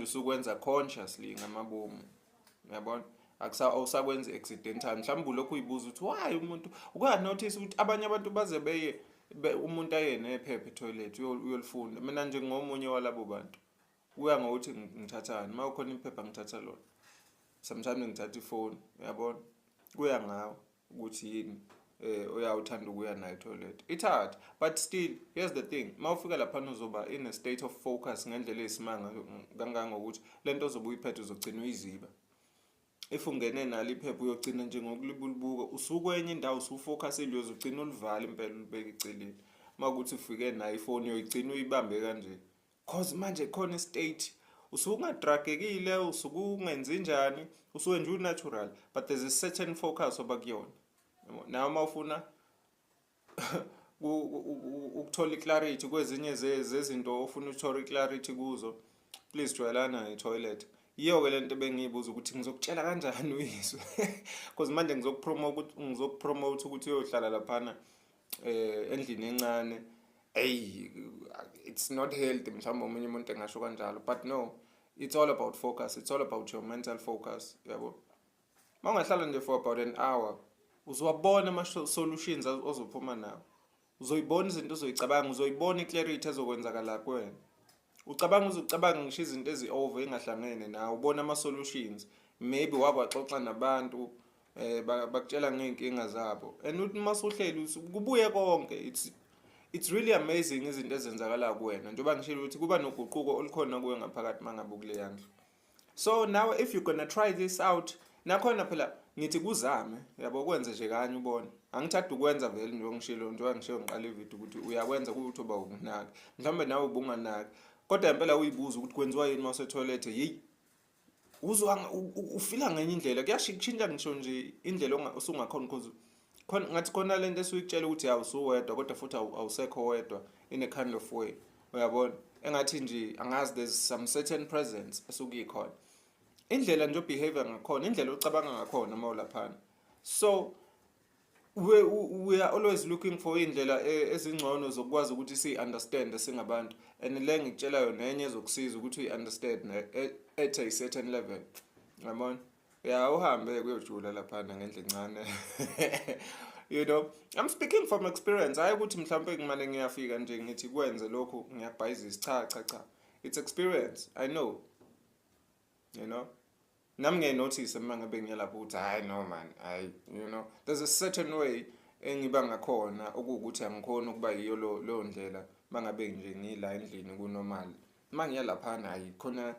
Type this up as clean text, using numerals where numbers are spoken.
Usukwenza consciously, ngamabomu, uyabona, akusa awusakwenzi accidental. Mhlawumbe ulokhu uyibuza ukuthi why umuntu uka-notice ukuthi abanye abantu baze beye umuntu aye nephepha etoilet uyolifunda. Mina nje ngomunye walabo bantu. Kuya ngokuthi ngithathani. Uma kukhona iphepha, ngithatha lona. Sometimes ngithatha ifoni, uyabona. Kuya ngawe ukuthi yini oyawuthanda ukuya nayo etoilet, ithathe. But still, here's the thing: uma ufika laphana, uzoba in a state of focus ngendlela eyisimanga kangangokuthi lento ozobe uyiphethe uzogcina uyiziba. If ungene nalo iphepha, uyogcina nje ngokulibulibuka usukwenye indawo, usufocusile, uyozugcina ulivala impela, ulibeke eceleni. Uma kuthi ufike nayo ifoni, uyoyigcina uyibambe kanje, 'cause manje khona istate usuke ungadragekile, usuke ungenzi njani, usuke nje u-natural, but there's a certain focus oba kuyona. Yabo, nawe uma ufuna ukuthola i-clarity kwezinye zezinto ofuna ukuthola i-clarity kuzo, please jwayelana ne-toilet. Yiyo-ke lento bengiyibuza ukuthi ngizokutshela kanjani uyizwe, because manje ngizokupromote ukuthi uyohlala laphana endlini encane. Ey, it's not healthy, mhlawumbe omunye umuntu engasho kanjalo, but no, it's all about focus. It's all about your mental focus, yabo. Uma ungahlala nje for about an hour, uzowabona ama-solutions ozophuma nawo, uzoyibona izinto ozoyicabanga, uzoyibona i-clarity ezokwenzakala kuwena. Ucabanga, uzocabanga ngisho izinto ezi-over engahlangene nawe, ubona ama-solutions. Maybe wakwaxoxa nabantu, bakutshela ngey'nkinga zabo, and uthi uma usuhleli kubuye konke. It's really amazing izinto ezenzakala kuwena, njengoba ngishilo ukuthi kuba noguquko olukhona kuwe ngaphakathi uma ngabe ukuleya ndlu. So now, if you're gonna try this out, nakhona phela ngithi kuzame, yabo, kwenze nje kanye ubone. Angithandi ukwenza vele, njengoba ngishilo, njengoba ngisho ngiqala ividiyo ukuthi uyakwenza ukuthi uba ukunaka, mhlawumbe nawe ubunganaki, kodwa impela uyibuza ukuthi kwenziwa yini uma usetoilet. Yeyi, uzwa ufila ngenye indlela, kuyashintsha ngisho nje indlela osungakhona, because khona ngathi khona lento esuyikutshela ukuthi ya, usuwedwa, kodwa futhi awusekho wedwa in a kind of way, uyabona. Engathi nje, angazi, there's some certain presence esuke ikhona, indlela nje obehavior ngakhona, indlela ocabanga ngakhona uma ulaphana. So we are always looking for indlela ezingcono zokwazi ukuthi siyi-understand singabantu, and le ngikutshela yona enye ezokusiza ukuthi uyi-understand at a certain level, yabona. Ya, uhambe kuyojula laphana ngendlu encane. I'm speaking from experience, hayi ukuthi mhlawumbe ngimane ngiyafika nje ngithi kwenze lokhu, ngiyabhayizisa. Cha, cha, cha, it's experience. I know, nami ngiyayinotice uma ngabe ngiya lapho ukuthi hayi, no man, hayi, there's a certain way engiba ngakhona okuwukuthi angikhoni ukuba yiyo leyo ndlela uma ngabe nje ngila endlini ku-normal. Uma ngiya laphana, hayi, khona a